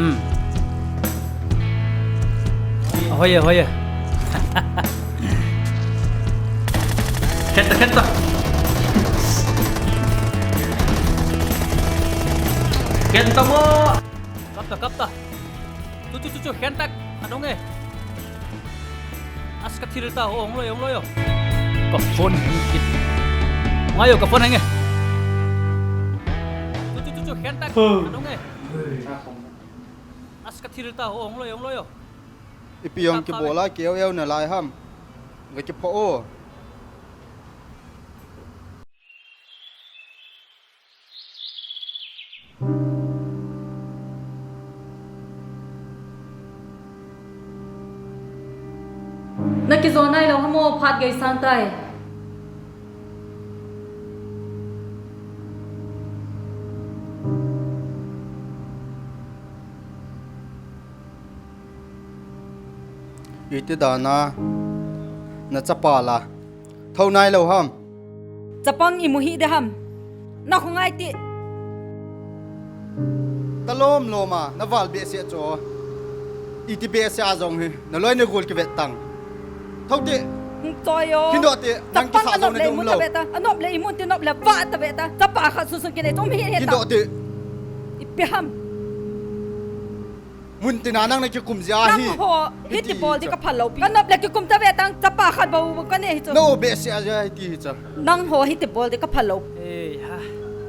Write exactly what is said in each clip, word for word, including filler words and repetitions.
Hmm. Ahoiye, ahoiye. Khen ta, khen ta. Khen ta mo. Kap ta, kap ta. Chu, chu, chu, chu, khen ta. Adong e. As ka thil ta, o, ong loi, ong loi o. Ka phone hang kit. Ngai o, ka phone hang e. Chu, chu, chu, chu, khen ta. Adong e. As ka thil ta, o, ong loi, ong loi o. Ipi ong kibol a keu eu na lai ham. Ga kipho o. Na kijo nai lou ham o, phat gei sang tai. Iti dan a, na chapa la. Tho nai lou ham. Chapang imu hih de ham. Na khongai ti. Ta lom lom a, na val behseh chu. Iti behseh a jong hi, na loi na gol kivet tang. Tho ti. Hung choi o. Kin doh ti, nang kisa jong na dum lou. Anop le imu ti nop le va ta ve ta. Chapa khat sun sun kinei chom hi he ta. Kin doh ti. Ipi ham. Mun tina nang na kikum jia hi. Nang ho, hiti bol di ka phal lou pi. Ka nop le kikum ta ve tang, chapa khat bou bou ka nei hi chu. No, behseh a jia hiti hi chu. Nang ho, hiti bol di ka phal lou. Ei, ha.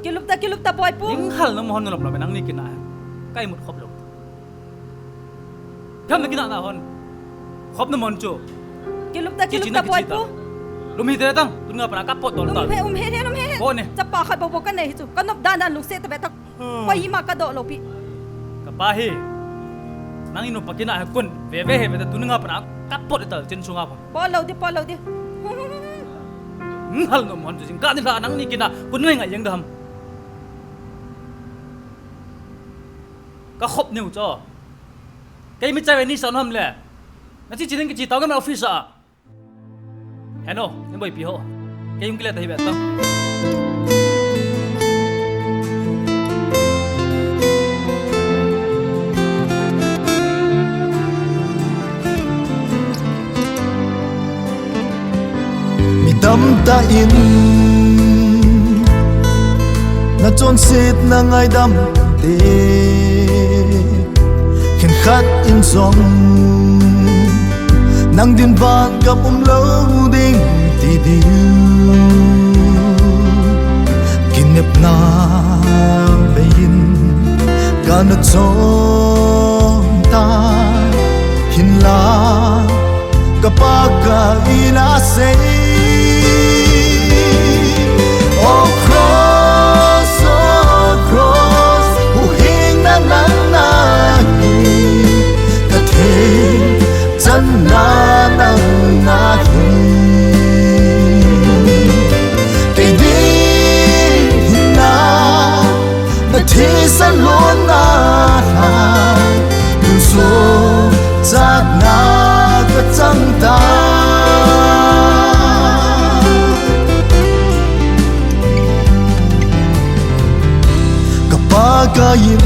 Kilup ta, kilup ta, boi pu. Ning hal na mo hon na lop lop, nang ni kina. Ka imut khop lou. Pham na kina na hon. Khop na mo hon chu. Kilup ta, kilup ta, boi pu. Lum hi te tang, tun nga pana ka pot dol ta. Um he, um he, um he, um he. Bo ne. Chapa khat bou bou ka nei hi chu. Ka nop dan dan lungset ta ve tang. Koima ka doh lou pi. Ka pa hi. Nang inu pa kina he kun. Ve ve he ve ta tun nga pana ka pot ta chin sunga pa. Pot lou di, pot lou di. Hmm, hal no mo hon chu jing ka ni la nang ni kina kun ngai ngai jeng da ham. Ka khop neu cho. Kei mi chai ve ni sa no ham le. Na chi chi ning ki chi tao ka me office a. Heno, ni boi pi ho. Kei yung kile ta hi ve ta. Mi tamtah in na chonset na ngaidam te, khenkhat in jong nang din vangam um lou ding ti diu. Kinepna bei in ka na chon ta, hinla ka pa ka ina sei. O cross, o cross, huhhingna nang nahi, ka thei channa nang nahi. Kei ding hinna, na thisa lonna ha, tun so chatna ka chang ta. Ka pa ka in,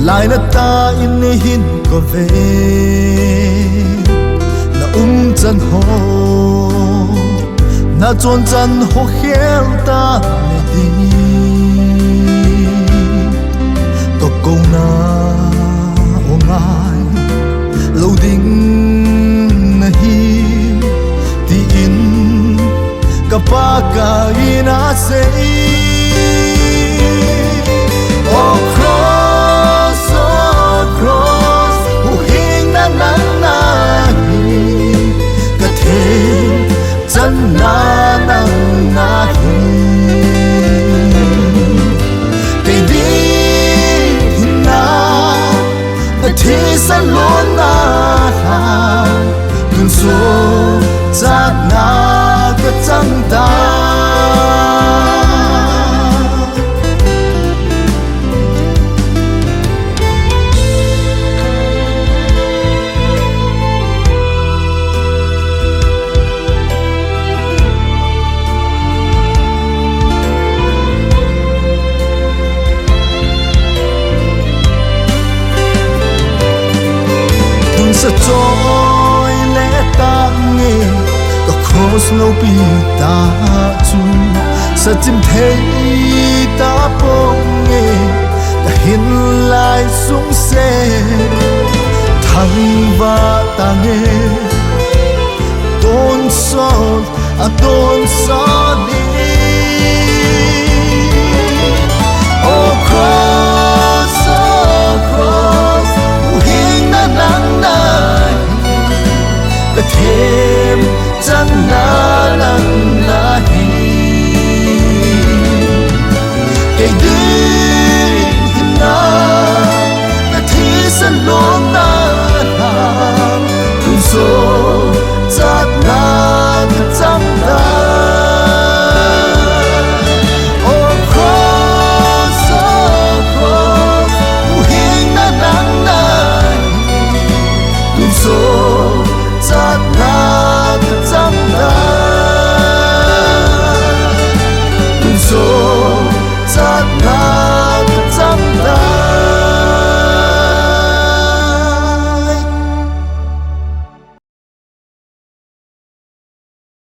lai na ta in hin ko ve. Na um chan ho, na chon chan ho khel ta na ding. Ka kona o ngai lou ding nahi, tiin ka pa ka ina sei. O cross, o cross, huhhingna nang nahi, ka thei channa nang nahi. Kei ding hinna, na thisa lonna ha, tun so chatna ka chang ta. Loupi ta chu sachim thei ta ponge, kahin lai sungse thangvah tange, tonsot a tonsot ni